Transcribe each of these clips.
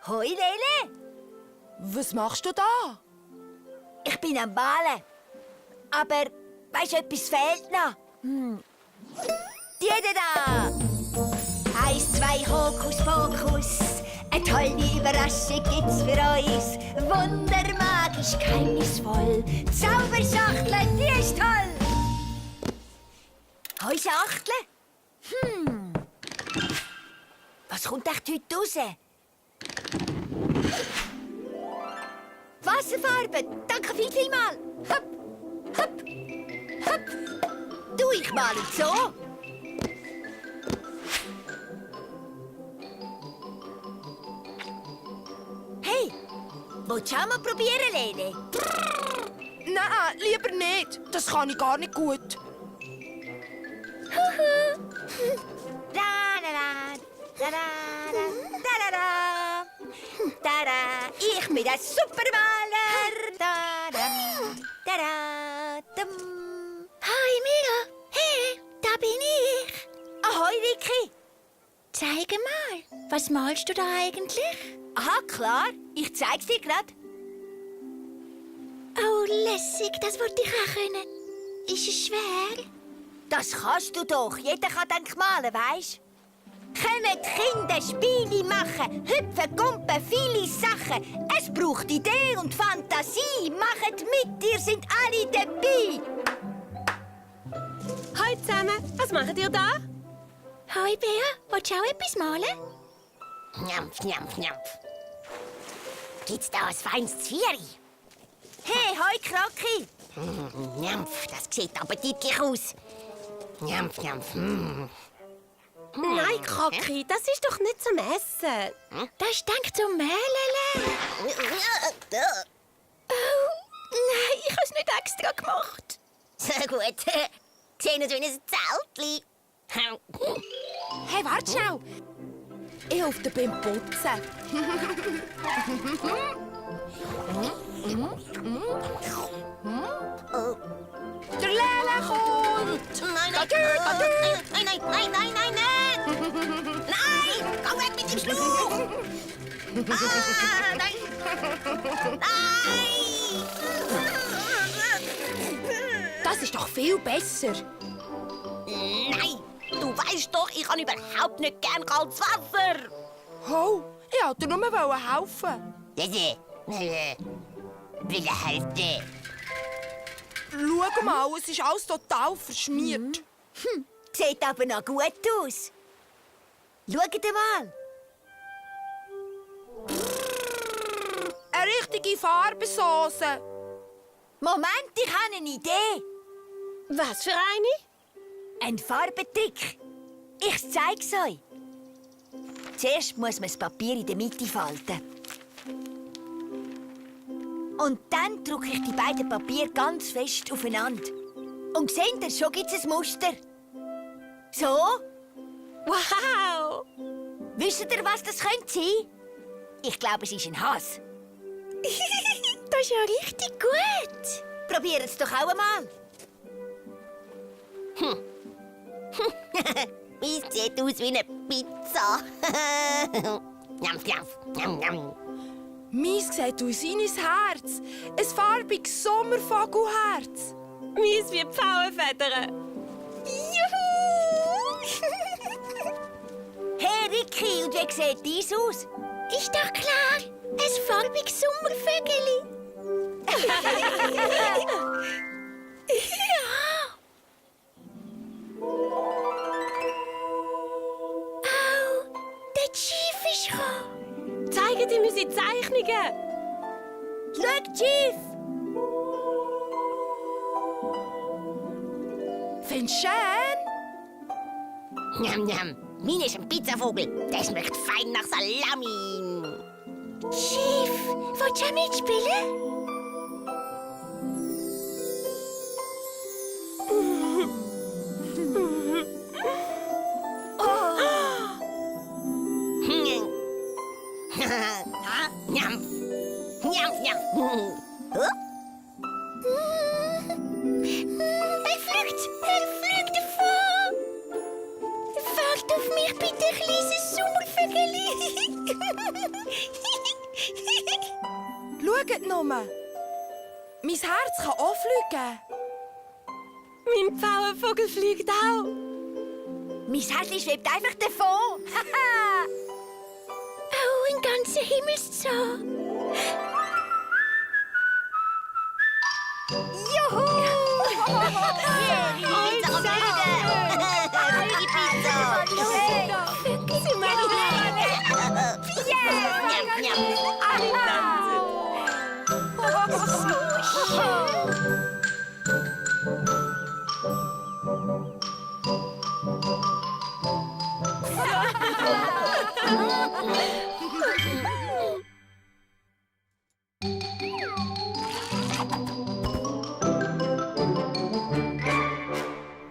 Hoi, Lele. Was machst du da? Ich bin am Malen. Aber, weisst du, etwas fehlt noch. Die da! 1, 2, Hokus Pokus. Eine tolle Überraschung gibt's für uns. Wundermagisch, geheimnisvoll. Zauberschachtel, die ist toll. Hoi, Schachtel. Was kommt echt heute raus? Wasserfarbe, danke vielmals. Hopp, hopp, hopp. Du, ich male so. Hey, willst du auch mal probieren, Lene? Nein, lieber nicht. Das kann ich gar nicht gut. Ich bin ein Supermaler. Hi Miro, hey, da bin ich. Ahoi, Ricky. Zeige mal, was malst du da eigentlich? Aha, klar. Ich zeig's dir grad. Oh, lässig, das wollte ich auch können. Ist es schwer? Das kannst du doch. Jeder kann dann malen, weisst? Können die Kinder Spiele machen, hüpfen, gumpen, viele Sachen. Es braucht Idee und Fantasie. Macht mit, ihr sind alle dabei. Hallo zusammen, was macht ihr da? Hoi Bea, willst du auch etwas malen? Njampf, njampf, njampf. Gibt's da ein feines Zvieri? Hey, hoi, Krocki. Njampf, das sieht appetitlich aus. Njampf, njampf. Nein, Krocki, das ist doch nicht zum Essen. Das ist gedacht zum Mählele. Oh, nein, ich habe es nicht extra gemacht. So gut. Sehen aus wie ein Zeltli. Hey, warte schnell. Ich helfe dir beim Putzen. Der Lele kommt! Nein, nein, nein, nein, nein, nein, nein, nein! Nein! Komm weg mit dem Schluch! Nein! Nein! Das ist doch viel besser. Nein! Du weißt doch, ich habe überhaupt nicht gern kaltes Wasser! Oh, ich wollte dir nur helfen. Will helfen? Schau mal, es ist alles total verschmiert. Sieht aber noch gut aus. Schaut mal. Eine richtige Farbensauce. Moment, ich habe eine Idee. Was für eine? Ein Farbentrick. Ich zeige es euch. Zuerst muss man das Papier in der Mitte falten. Und dann drücke ich die beiden Papiere ganz fest aufeinander. Und seht ihr, schon gibt es ein Muster. So? Wow! Wisst ihr, was das könnte sein? Ich glaube, es ist ein Hase. Das ist ja richtig gut. Probiert es doch auch einmal. Es sieht aus wie eine Pizza. Njamf, njamf, njam, njam. Meins sieht aus wie ein Herz. Ein farbiges Sommervogelherz. Mies wie Pfauenfedern. Juhu! Hey, Ricky, und wie sieht dies aus? Ist doch klar. Ein farbiges Sommervögeli. Ja. Oh, der Chief ist gekommen. Zeigen die unsere Zeichnungen. Schau, Chief! Findest du schön? Njam, njam. Meine ist ein Pizzavogel. Der schmeckt fein nach Salami. Chief, willst du auch mitspielen? Njam. Njam, njam. Huh? Er fliegt davon. Er fällt Wartet auf mich, bitte, kleines Sommervögeli. Schaut nur. Mein Herz kann auch fliegen. Mein Pfauenvogel fliegt auch. Mein Herzli schwebt einfach davon. Haha. Oh, ein ganzer Himmelzoo. Juhu! Pizza Sie machen alle tanzen.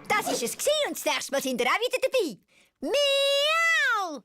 Das war es und das nächste Mal sind wir auch wieder dabei. Miau!